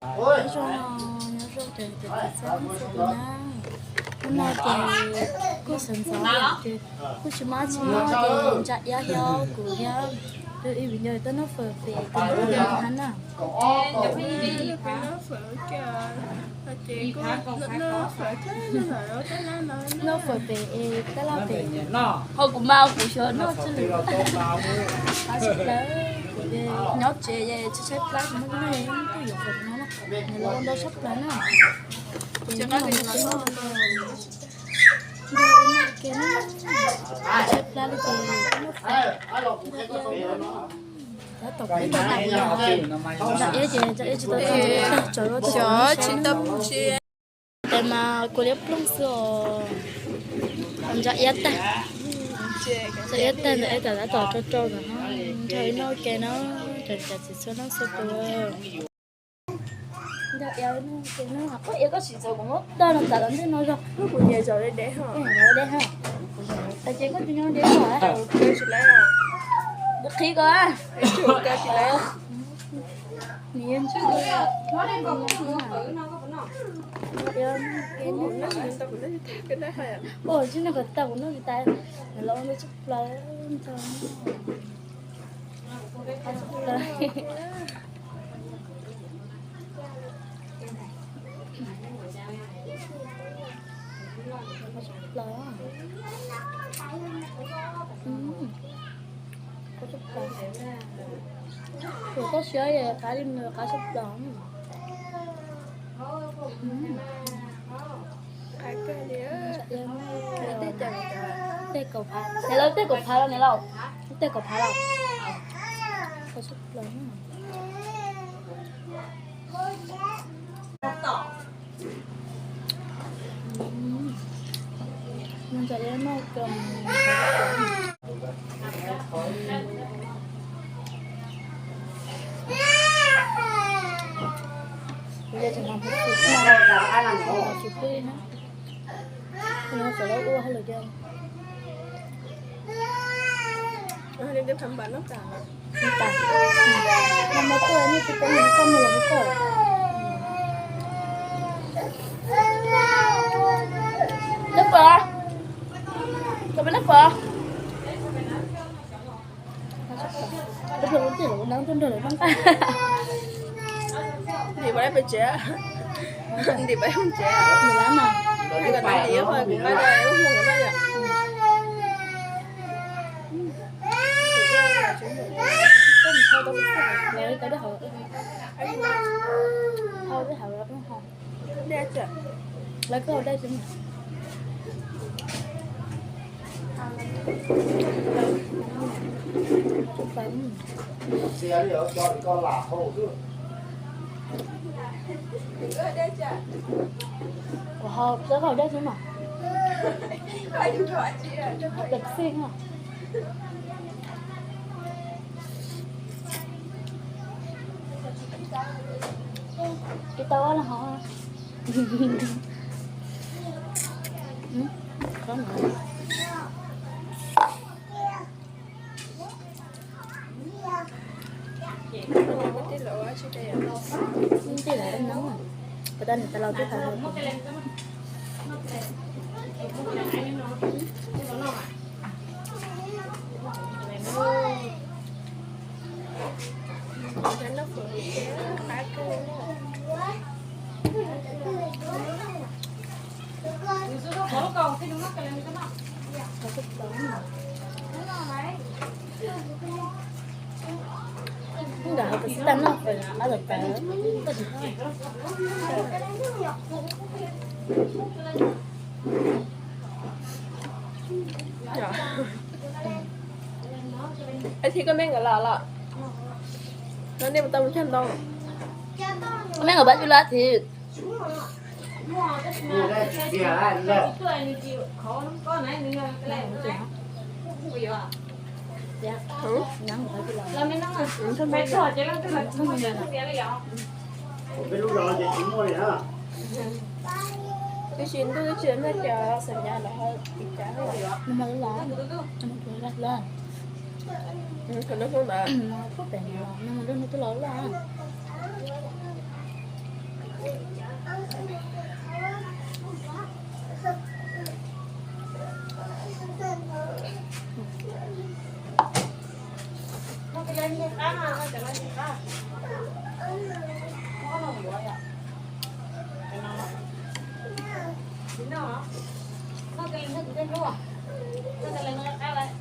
Nyob zoo, nyob zoo cov niam cov txiv txhua tus na. Hnub no ces kuj sawv ntxov ces kuj tsis muaj tsis noj ces ntsa iab thiab kuv thiab tus ib viv ncaus tuaj noj fawm pem tus nus hab na. Noj fawm pem es tab laj pem. Ho kuv mas kuv xyov noj tsi lwm. Qab tshaj plaws, kuv nyob tsev es tsis tshaib plab, kuv muaj noj tuaj yuav fawm no na, nws los ua ntau tshaj plaws na. Ces noj, noj ke na, tshaib plab li ces noj fawm. Tab tom peb ntsa iab ces ntsa iab tsis tau tag, tsaus tsis tau tsis. Tes mas kua liab plooj xwb os. Ntsa iab tag, ntsa iab tag ntawd es tab tom rau rau ntawm no, nrog wb noj ke na, cov niam cov txiv txhua leej txhua tus. Ntsa iab noj ke na, koj iab koj sim txawm kuv muab tag no tas los ntej no zog. Kuv nyiam zaum deb deb ha. Deb ha. Ces koj tus nyob deb ha. Qhib ko. Ua tsis noj kom tag kuv noj tsis tas, los ua ntau tshaj plaws ntag. Kuv toj siab qab li nws qab tshaj plaws. Tej kaum phav, niam laus, tej kaum phav los niam laus, tej kaum phav los. Ntsa iab noj kawg. Neb puas, kom peb neb puas. Ntim pab pem tsev, ntim pab tsev, ntim pab tsev, ntim pab tsev. Lawv koj daj tsi. Ua ho lawv koj daj tsi mas. Lawv xij no. Tsis tau ob leeg hov. Tej laus neb, puas tau niam tais laus twb tau. Nkawd hais tias xav noj fawm qab tawv tawv, koj tsis noj. Ib txhij koj me nkawd los los, no nej mus tau mus cog ntoo. Koj me nkawd pab tsis los txhij. Tab sis ntuj twb tsis noj cas xav nyob lawm ho tiv cas. Thaum no hnub ntawd, hnub hnub twb los loj. Qab no, cov no tsis qab. Qab no yuav yom. Cov no, tsis noj, noj kiag li noj kuv tej hlub, noj kiag li noj qab lawm.